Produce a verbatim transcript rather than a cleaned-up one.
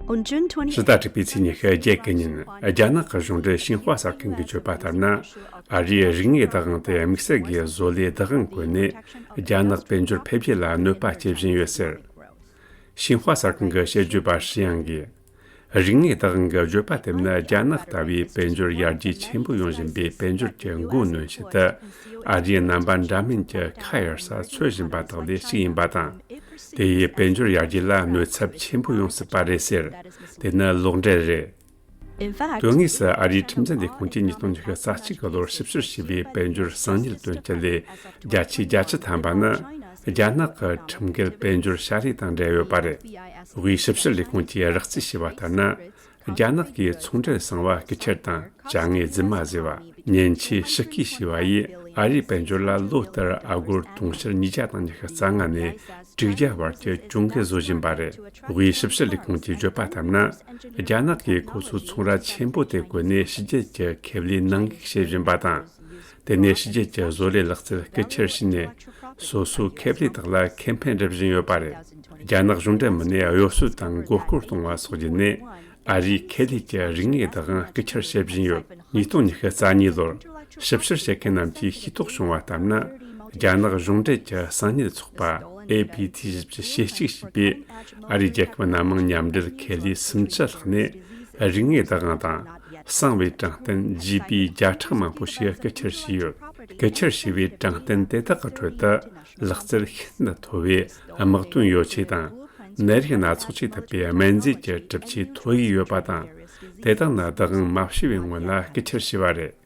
On June twenty, ཕྱི་ཟླ་དྲུག་པའི་ཚེས་ཉི་ཤུ་རྒྱལ་གི་ཉིན། རྒྱ་ནག་གི་གཞུང་འབྲེལ་ཤིན་ཧྭ་གསར་ཁང་གིས་བརྗོད་པ་ལྟར་ན། ཨ་རིའི་རིག་དངོས་བདག་དབང་དེ་དམིགས་བསལ་གྱི་བཟོ་ལས་བདག་དབང་བཀོལ་ནས། རྒྱ་ནག་དཔལ་འབྱོར་འཕེལ་རྒྱས་ལ་གནོད་པ་སྐྱེལ་བཞིན་ཡོད་ཟེར། ཤིན་ཧྭ་གསར་ཁང་གི་དཔྱད་བརྗོད་པ་ཧྲི་ཡང་གིས། རིག་དངོས་བདག་དབང་གི་བརྗོད་པ་དེ་ནི་རྒྱ་ནག་ལྟ་བུའི་དཔལ་འབྱོར་ཡར་རྒྱས་ཆེན་པོ་ཡོང་བཞིན་པའི་དཔལ་འབྱོར་གྱི་མགོ་གནོན་ཆེད་དུ། ཨ་རིའི་རྣམ་པ་འདྲ་མིན་གྱི་ཁ་གཡར་ས་འཚོལ་བཞིན་པ་དག་ལས་གཅིག་ཡིན་པ་དང་། དེ་ཡིས་དཔལ་འབྱོར་ཡར་རྒྱས་ལ་གནོད་ཚབས་ཆེན་པོ་ཡོང་སྲིད་པ་རེད་ཟེར། དེ་ནི་ལོག་འགྲེལ་རེད། In fact, དོན་དངོས་སུ་ཨ་རིའི་ཁྲིམས་འཛིན་ལས་ཁུངས་ཀྱིས་ཉིས་སྟོང་ཉི་ཤུ་རྩ་གཅིག་གི་ལོར་ཞིབ་བཤེར་བྱས་པའི་དཔལ་འབྱོར་གསང་ཉུལ་དོན་རྐྱེན་ལས་བརྒྱ་ཆའི་བརྒྱད་ཅུ་ཐམ་པ་ནི་རྒྱ་ནག་གི་ཁྲིམས་འགལ་དཔལ་འབྱོར་བྱ་ལས་དང་འབྲེལ་ཡོད་པ་རེད། དབུས་ཞིབ་བཤེར་ལས་ཁུངས་ཀྱིས་རགས་རྩིས་བྱས་པ་ལྟར་ན། རྒྱ་ནག་གིས་ཚོང་འབྲེལ་གསང་བ་རྐུ་འཁྱེར་དང་བྱ་དངོས་རྫུན་མ་བཟོས་པ། མཉེན་ཆས་ཕྱི་བསྐུས་བྱས་པ་ཡིས་ཨ་རིའི་དཔལ་འབྱོར་ལ་ལོ་ལྟར་ཨ་སྒོར་དུང་ཕྱུར་ཉིས་བརྒྱ་དང་ཉི་ཤུ་རྩ་ལྔ་ནས་དྲུག་བརྒྱ་བར་གྱི་གྱོང་གུན་བཟོ་བཞིན་པ་རེད། དབུས་ཞིབ་བཤེར་ལས་ཁུངས་ཀྱིས་བརྗོད་པ་ལྟར་ན། རྒྱ་ནག་གིས་ཁོ་ཚོའི་ཚོང་ར་ཆེན་པོ་དེ་བཀོལ་ནས་ཕྱི་རྒྱལ་གྱི་ཁེ་ལས་ནང་འགུག་བྱེད་བཞིན་པ་དང་། དེ་ནས་ཕྱི་རྒྱལ་གྱི་བཟོ་ལས་ལག་རྩལ་རྐུ་འཁྱེར་བྱས་ནས། སོ་སོའི་ཁེ་ལས་དག་ལ་ཁེ་ཕན་སྒྲུབ་བཞིན་ཡོད་པ་རེད། རྒྱ་ནག་གཞུང་འབྲེལ་མི་སྣས་གཡོ་ཟོལ་དང་མགོ་སྐོར་གཏོང་བ་སོགས་བརྒྱུད་ནས། ཨ་རིའི་ཁེ་ལས་ཀྱི་རིག་དངོས་བདག་དབང་རྐུ་འཁྱེར་བྱེད་བཞིན་ཡོད། ཉིས་སྟོང་ཉི་ཤུ་རྩ་གཉིས་ལོར་ཞིབ་བཤེར་བྱེད་མཁན་རྣམས་ཀྱིས་ཤེས་རྟོགས་བྱུང་བ་ལྟར་ན། རྒྱ་ནག་གཞུང་འབྲེལ་གྱི་གསང་ཉུལ་ཚོགས་པ་ཨེ་པི་ཐི་བཞི་བཅུ་ཞེ་གཅིག་ཞེས་པས། ཨ་རིའི་རྒྱལ་ཁབ་སྣ་མང་མཉམ་འབྲེལ་ཁེ་ལས་སུམ་ཅུ་ལྷག་ནས་རིག་དངོས་བདག་དབང་དང་། གསང་བའི་གྲངས་རྟེན་ཇི་བི་བརྒྱ་ཕྲག་མང་པོ་ཞིག་རྐུ་འཁྱེར་བྱས་ཡོད། རྐུ་འཁྱེར་བྱས་པའི་གྲངས་རྟེན་དེ་དག་གི་ཁྲོད་དུ། ལག་རྩལ་ཤིན་ཏུ་མཐོ་བའི་དམག་དོན་ཡོ་ཆས་དང་། ནད་རིགས་སྣ་ཚོགས་ཀྱིས་ཐུག་པའི་སྨན་རྫས་ཀྱི་གྲུབ་ཆའི་ཐོ་ཡིག་ཡོད་པ་དང་། དེ་དག་ནི་བདག་དབང་མ་བྱས་པའི་སྔོན་ལ་རྐུ་འཁྱེར་བྱས་པ་རེད།